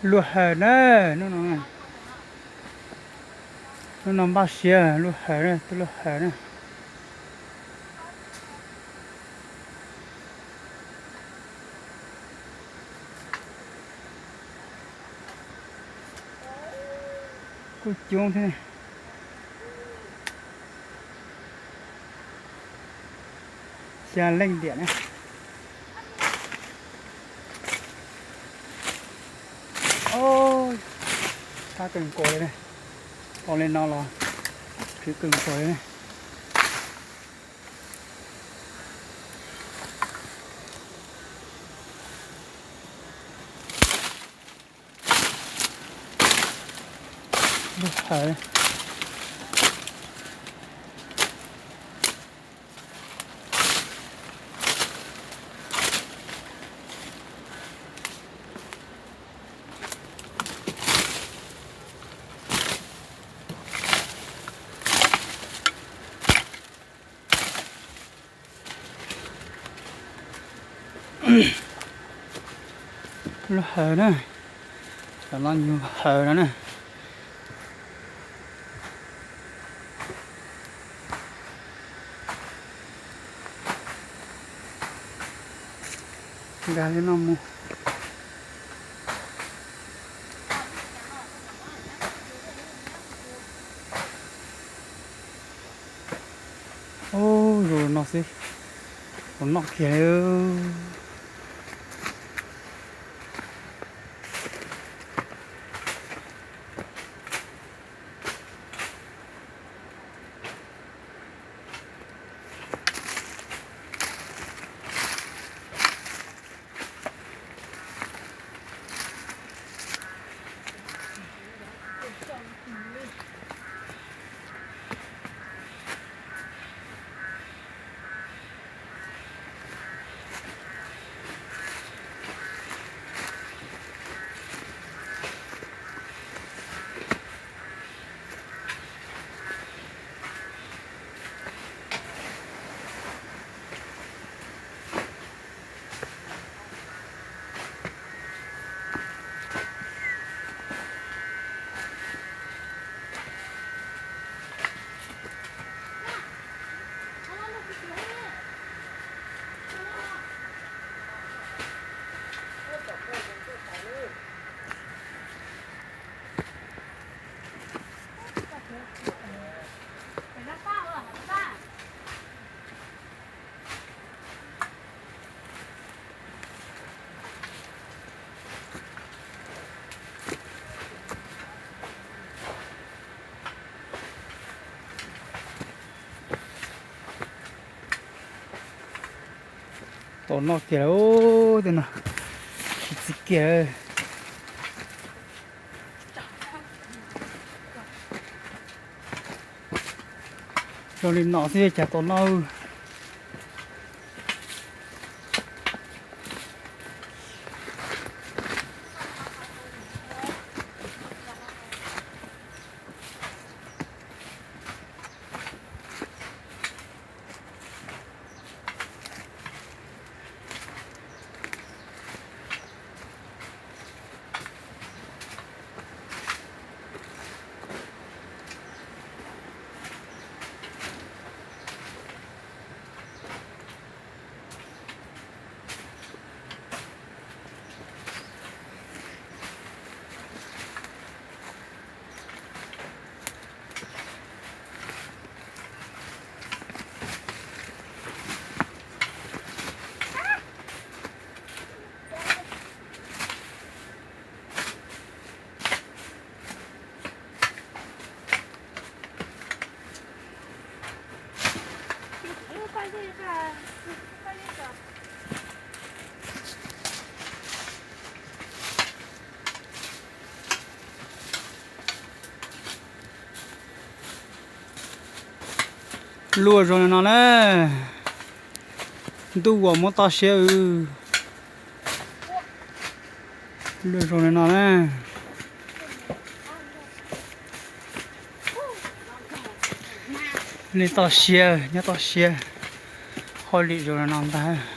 Luag hawm na, hnub no, hnub no npaj siav luag hawm na, twb luag hawm na. Kuj coob thiab, xya leej tiam na. Tab kawg nkaus li ne, pom li no los khwv kawg nkaus li ne. Lub hawv. Lub hawv na, cov no yog hawv no na. Nkag li no mus. Ub, zoo no xwb, tus noj kiag li. Tau noj kiag lawm, tej no tsis txi kiag. Zoo li no xwb cas tau noj. Luaj zoo li no na, ntuj uas muab toj siab. Luaj zoo li no na. Nej toj siab, nyob toj siab, hauj lwm zoo li no ntag.